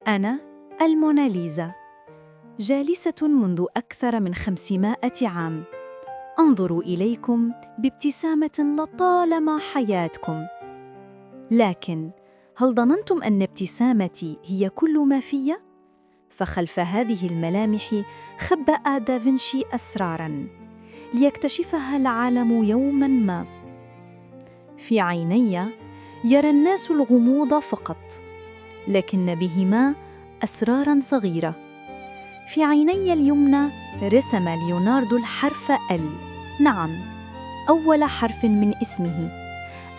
أنا الموناليزا، جالسة منذ أكثر من 500 عام، أنظر إليكم بابتسامة لطالما حياتكم. لكن هل ظننتم أن ابتسامتي هي كل ما في؟ فخلف هذه الملامح خبأ دافنشي أسراراً ليكتشفها العالم يوماً ما. في عيني يرى الناس الغموض فقط، لكن بهما أسراراً صغيرة. في عيني اليمنى رسم ليوناردو الحرف L، نعم، أول حرف من اسمه.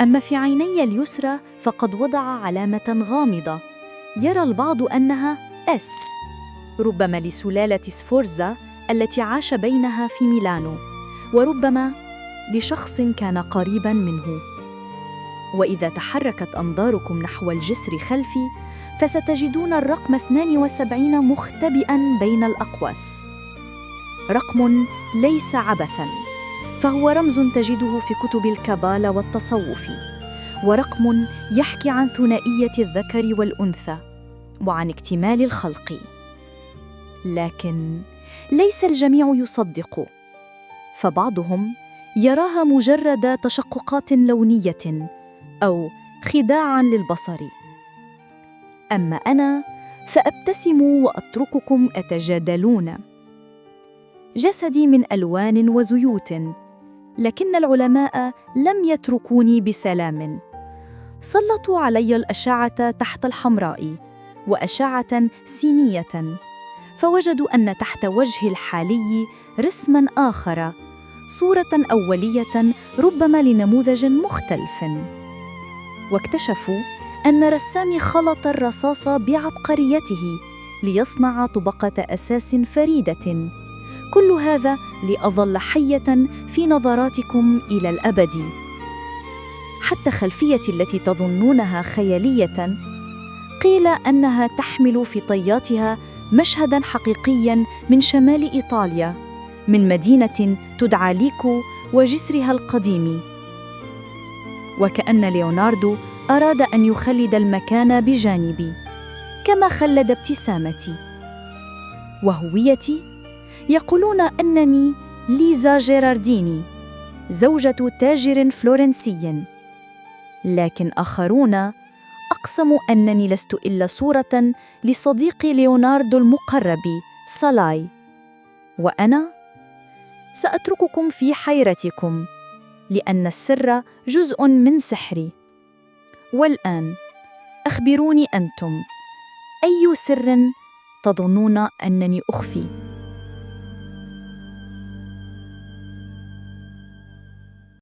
أما في عيني اليسرى فقد وضع علامة غامضة يرى البعض أنها S، ربما لسلالة سفورزا التي عاش بينها في ميلانو، وربما لشخص كان قريبا منه. وإذا تحركت أنظاركم نحو الجسر خلفي، فستجدون الرقم 72 مختبئا بين الأقواس. رقم ليس عبثا، فهو رمز تجده في كتب الكابالا والتصوف، ورقم يحكي عن ثنائية الذكر والأنثى وعن اكتمال الخلق. لكن ليس الجميع يصدق، فبعضهم يراها مجرد تشققات لونية أو خداعا للبصر. أما أنا فأبتسم وأترككم أتجادلون. جسدي من ألوان وزيوت، لكن العلماء لم يتركوني بسلام. سلطوا علي الأشعة تحت الحمراء وأشعة سينية، فوجدوا أن تحت وجهي الحالي رسما آخر، صورة أولية ربما لنموذج مختلف. واكتشفوا أن رسامي خلط الرصاص بعبقريته ليصنع طبقة أساس فريدة. كل هذا لأظل حية في نظراتكم إلى الأبد. حتى خلفيتي التي تظنونها خيالية، قيل أنها تحمل في طياتها مشهداً حقيقياً من شمال إيطاليا، من مدينة تدعى ليكو وجسرها القديم. وكأن ليوناردو أراد أن يخلد المكان بجانبي كما خلد ابتسامتي. وهويتي؟ يقولون أنني ليزا جيرارديني، زوجة تاجر فلورنسي، لكن آخرون أقسموا أنني لست إلا صورة لصديق ليوناردو المقرب سالاي. وأنا سأترككم في حيرتكم، لأن السر جزء من سحري. والآن أخبروني أنتم، أي سر تظنون أنني أخفي؟